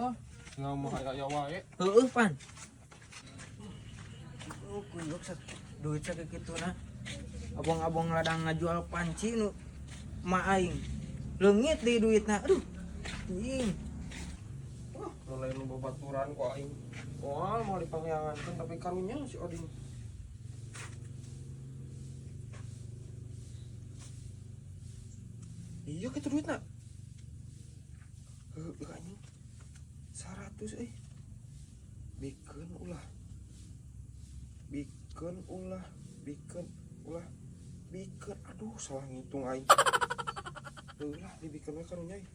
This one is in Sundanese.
Ah, nggak mah aya wae. Heueuh pan. Oh, kuyuk sak duit sakituna. Abang-abang ladang ngajual panci nu ma aing. Leungit deui duitna. Aduh. Anjing. Wah, mulai nu babaturan ku aing. Wah, mau dipangyangankeun tapi karunya si Oding. Iya kitu duitna. Heueuh anjing. 100 euy. Bikeun ulah. Bikeun ulah, bikeun ulah. Bikeun, aduh salah ngitung aing. Heueuh lah dibikeun we karunya euy.